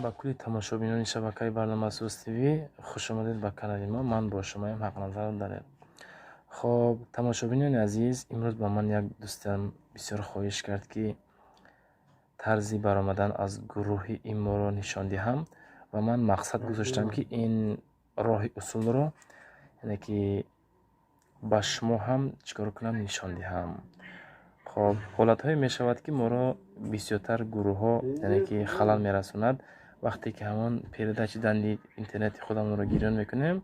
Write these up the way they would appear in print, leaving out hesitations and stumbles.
Ба кулли тамошобинони шабакаи Барномасоз ТВ, хушомадед ба канали мо. Ман бо шумоям, Ҳақназаров Далер. Хоб, тамошобинони азиз, имрӯз ба ман як дӯстам бисёр хоҳиш кард, ки тарзи баромадан аз гурӯҳи иморо нишон диҳам, ва ман мақсад гузоштам, ки ин роҳи усулро, яъне ки ба шумо ҳам чӣ кор кунам, нишон диҳам. Хоб, ҳолатҳое мешавад, ки моро бисёртар гурӯҳҳо, яъне ки халал мерасонад. Вақте ки ҳамон передачи данные интернети худамонро гирён мекунем,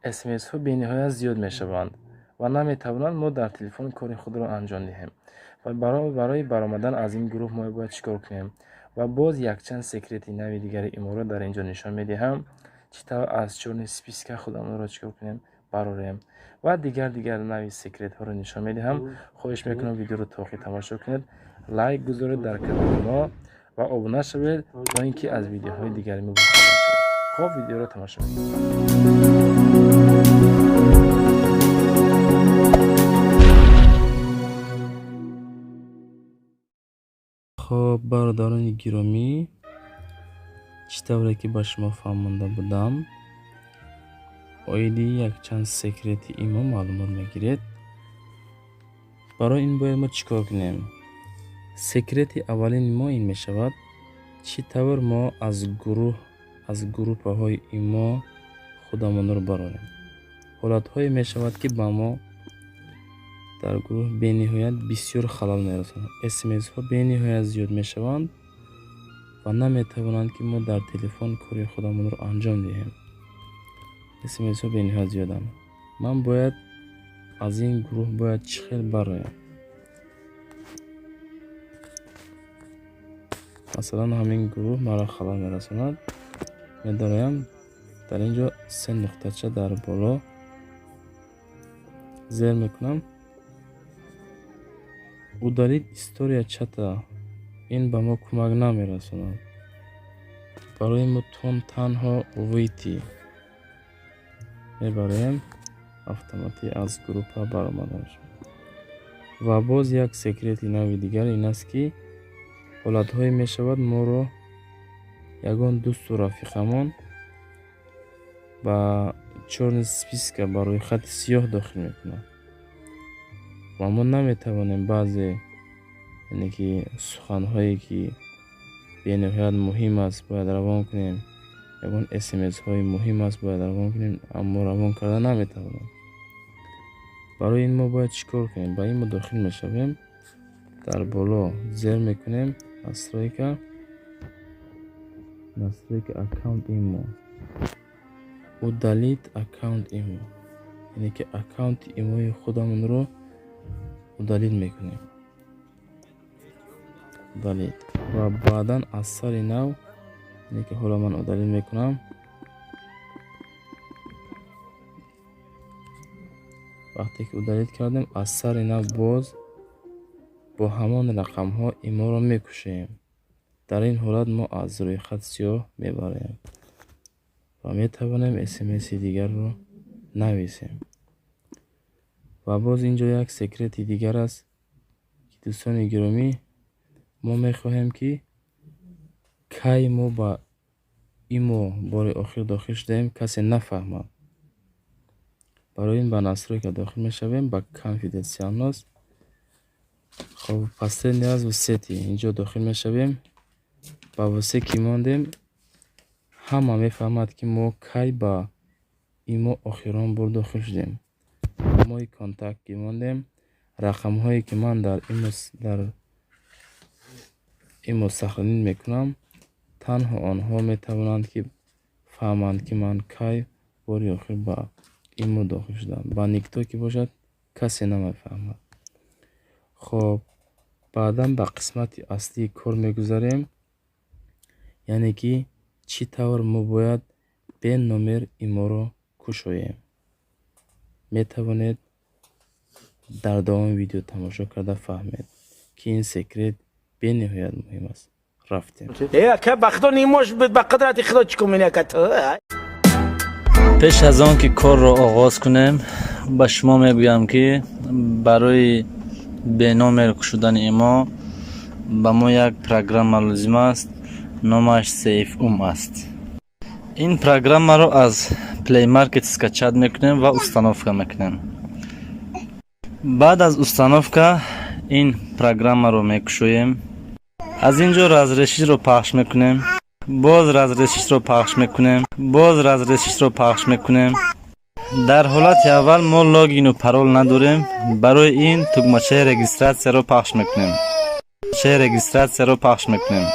смсҳо бениҳоят зиёд мешаванд ва наметавонанд мо дар телефон кори худро анҷом диҳем. Ва барои баромадан аз ин гурӯҳ мо бояд чӣ кор кунем? Ва боз якчанд секрети нави дигари иморо дар ин ҷо нишон медиҳам, чӣ тавр аз чёрный списка худамонро чӣ кор кунем, барорем, ва дигар дигар нави секретҳоро нишон медиҳам. Хоҳиш мекунам, видеоро то охир тамошо кунед, лайк гузоред дар канали мо ва обуна шавед, то ин ки аз видеоҳои дигари мо бохабар шавед. Хоб, видеоро тамошо мекунем. Хоб, бародарони гиромӣ, чӣ тавре ки ба шумо фаҳмонда будам, оиди якчанд секрети имо маълумот мегиред. Барои ин бояд мо чӣ кор кунем? Секрети аввалини мо ин мешавад: чӣ тавр мо аз гурӯҳ, аз группаҳои имо худамонро барорем. Ҳолатҳое мешавад, ки ба мо дар гурӯҳ бениҳоят бисёр халал мерасонад, смсҳо бениҳоят зиёд мешаванд ва наметавонанд, ки мо дар телефон кори худамонро анҷом диҳем. Смсҳо бениҳоят зиёданд. Ман бояд аз ин гурӯҳ бояд чӣ хел бароям? Масалан, ҳамин гурӯҳ маро халал мерасонад. Медароям, дар ин ҷо се нуқтача дар боло зер мекунам, «Удалить история чата». Ин ба мо кӯмак намерасонад. Барои мо танҳо «Выйти» мебароем, автоматӣ аз группа баромада мешавад. Ва боз як секрети нави дигар ин аст, ки ҳолатҳое мешавад, моро ягон дӯсту рафиқамон ба чёрный списка, ба рӯйхати сиёҳ дохил мекунад ва мо наметавонем баъзе, яъне ки суханҳое, ки бениҳоят муҳим аст, бояд равон кунем, ягон смсҳои муҳим аст, бояд равон кунем, аммо равон карда наметавонем. Барои ин мо бояд чӣ кор кунем? Ба ин мо дохил мешавем, дар боло зер мекунем, настройка, настройка аккаунт имо, «Удалить аккаунт имо», яъне ки аккаунти имои худамонро удалить мекунем. Удалить ва баъдан аз сари нав, яъне ки ҳоло ман удалить мекунам. Вақте ки удалить кардем, аз сари нав боз бо ҳамон рақамҳо иморо мекушоем. Дар ин ҳолат мо аз рӯйхати сиёҳ мебароем ва метавонем смси дигарро нависем. Ва боз ин ҷо як секрети дигар аст, ки, дӯстони гиромӣ, мо мехоҳем, ки кай мо ба имо бори охир дохил шудаем, касе нафаҳмад. Барои ин ба настройка дохил мешавем, ба конфиденциальность, хоб, последний раз в сети, ин ҷо дохил мешавем. Ба все ки мондем, ҳама мефаҳмад, ки мо кай ба имо охирон бор дохил шудем. Мой контакт ки мондем, рақамҳое, ки ман дар имо сохранить мекунам, танҳо онҳо метавонанд, ки фаҳманд, ки ман кай бори охир ба имо дохил шудам. Ба никто ки бошад, касе намефаҳмад. Хоб, баъдан ба қисмати аслии кор мегузарем, яъне ки чӣ тавр мо бояд бе номер иморо кушоем. Метавонед дар давоми видео тамошо карда фаҳмед, ки ин секрет бениҳоят муҳим аст. Рафтем. Э, ба худо не может быть, ба қудрати худо чӣ кун ака ту? Пеш аз он ки корро оғоз кунем, ба шумо мегӯям, ки барои бе номер кушодани имо ба мо як программа лозим аст. Номаш SafeUm аст. Ин программаро аз Play Market скачать мекунем ва установка мекунем. Баъд аз установка ин программаро мекушоем. Аз ин ҷо разрешить ро пахш мекунем. Боз разрешить ро пахш мекунем. Боз разрешить ро пахш мекунем. Дар ҳолати аввал мо логину парол надорем. Барои ин тугмачаи регистрация ро пахш мекунем. Чаи регистрация ро пахш мекунем.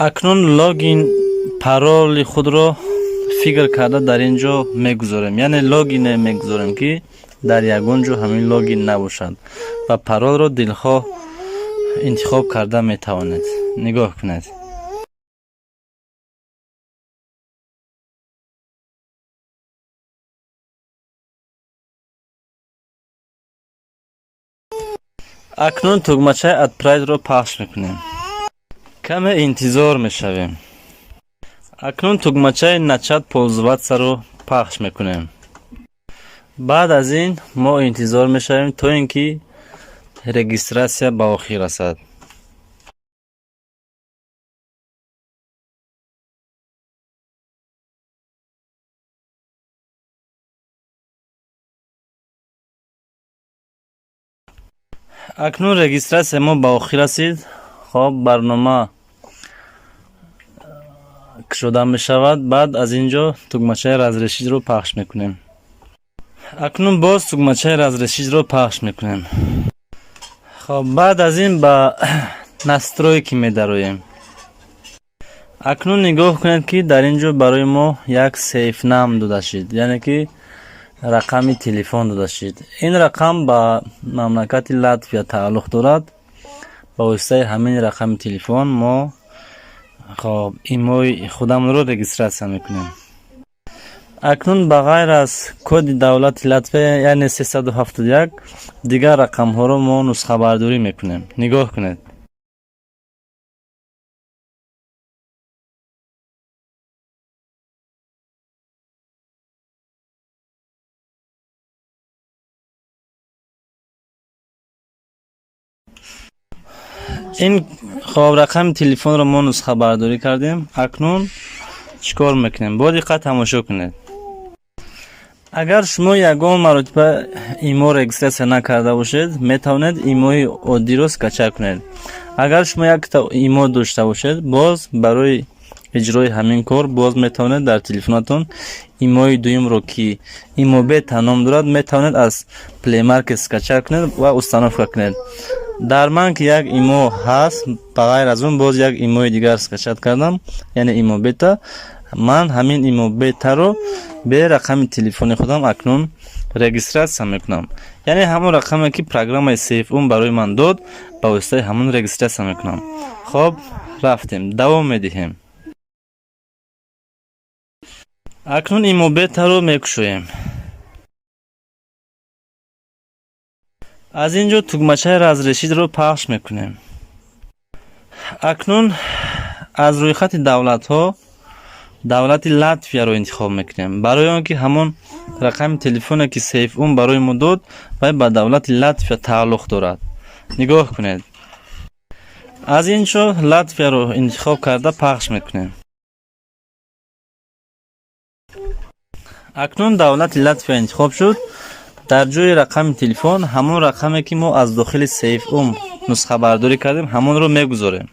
Акнун логин пароли худро фикр карда дар ин ҷо мегузорем. Яъне логине мегузорем, ки дар ягон ҷо ҳамин логин набошад ва паролро дилхоҳ интихоб карда метавонед. Нигоҳ кунед. Акнун тугмачаи отправить ро пахш мекунем. Каме интизор мешавем. Акнун тугмачаи начать пользоваться ро пахш мекунем. Баъд аз ин мо интизор мешавем, то ин ки регистрация ба охир расад. Акнун регистрация мо ба охир расид. Хоб, барнома кушода мешавад. Баъд аз ин ҷо тугмачаи разрешить ро пахш мекунем. Акнун боз тугмачаи разрешить ро пахш мекунем. Хоб, баъд аз ин ба настройки медароем. Акнун нигоҳ кунед, ки дар ин ҷо барои мо як сейф-ном дода шид, яъне ки рақами телефон дода шид. Ин рақам ба мамлакати Латвия тааллуқ дорад. Ба воситаи ҳамин рақами телефон мо, хоб, имои худамонро регистрация мекунем. Акнун ба ғайр аз коди давлати Латвия, яъне 371, дигар рақамҳоро мо нусхабардорӣ мекунем. Нигоҳ кунед. Ин, хоб, рақами телефонро мо нусхабардорӣ кардем. Акнун чӣ кор мекунем? Бо диққат тамошо кунед. Агар шумо ягон маротиба имо регистрация накарда бошед, метавонед имои оддиро скачать кунед. Агар шумо якта имо дошта бошед, боз барои иҷрои ҳамин кор боз метавонед дар телефонатон имои дуюмро, ки имо бета ном дорад, метавонед аз Play Market скачать кунед ва установка кунед. Дар ман ки як имо ҳаст, ба ғайр аз он боз як имои дигар скачать кардам, яъне имо бета. Ман ҳамин имо бетаро бе рақами телефони худам акнун регистрация мекунам. Яъне ҳамон рақаме, ки программаи SafeUm барои ман дод, ба воситаи ҳамон регистрация мекунам. Хоб, рафтем, давом медиҳем. Акнун имо бетаро мекушоем. Аз ин ҷо тугмачаи разрешить ро пахш мекунем. Акнун аз рӯйхати давлатҳо давлати Латвияро интихоб мекунем, барои он ки ҳамон рақами телефоне, ки SafeUm барои мо дод, вай ба давлати Латвия тааллуқ дорад. Нигоҳ кунед. Аз ин ҷо Латвияро интихоб карда пахш мекунем. Акнун давлати Латвия интихоб шуд. Дар ҷои рақами телефон ҳамон рақаме, ки мо аз дохили SafeUm нусхабардорӣ кардем, ҳамонро мегузорем.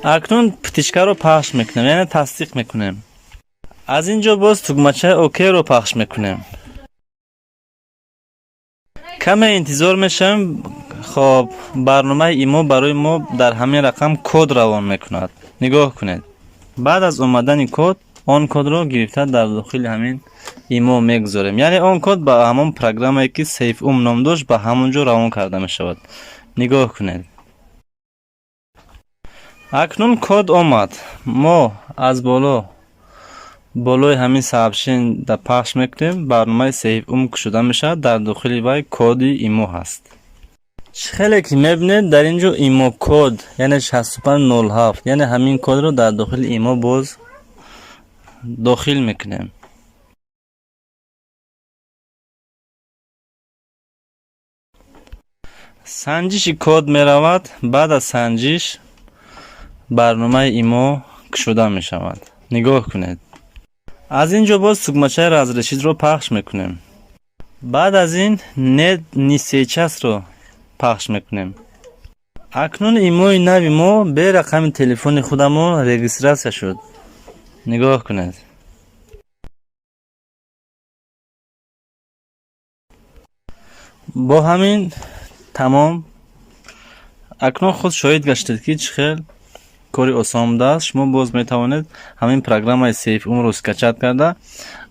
Акнун птичка ро пахш мекунем, яъне тасдиқ мекунем. Аз ин ҷо боз тугмачаи окей ро пахш мекунем. Каме интизор мешавем. Хоб, барномаи имо барои мо дар ҳамин рақам код равон мекунад. Нигоҳ кунед. Баъд аз омадани код, он кодро гирифта дар дохили ҳамин имо мегузорем. Яъне он код ба ҳамон программае, ки SafeUm ном дошт, ба ҳамон ҷо равон карда мешавад. Нигоҳ кунед. Акнун код омад. Мо аз боло болои ҳамин сообщение пахш мекунем. Барномаи SafeUm кушода мешавад. Дар дохили вай коди имо ҳаст. Чӣ хеле ки мебинед, дар ин ҷо имо код, яъне 6507, яъне ҳамин кодро дар дохили имо боз дохил мекунем. Санҷиши код меравад. Баъд аз санҷиш барномаи ИМО кушода мешавад. Нигоҳ кунед, аз ин ҷо боз тугмачаи «Разрешить» ро пахш мекунем. Баъд аз ин «Нет, не сейчас» ро пахш мекунем. Акнун ИМОи нави мо бе рақами телефони худамон регистрация шуд. Нигоҳ кунед. Бо ҳамин тамом. Акнун худ шоҳид гаштед, ки чӣ хел кори осон будааст. Шумо боз метавонед ҳамин программаи Сейф Умро скачать карда,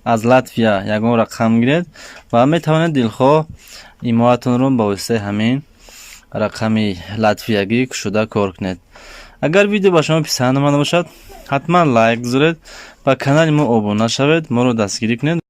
аз Латвия ягон рақам гиред ва метавонед дилхоҳ ИМОатонро ба воситаи ҳамин рақами латвиягӣ кушода кор кунед. Агар видео ба шумо писанд омада бошад, ҳатман лайк гузоред, ба канали мо обуна шавед, моро дастгирӣ кунед.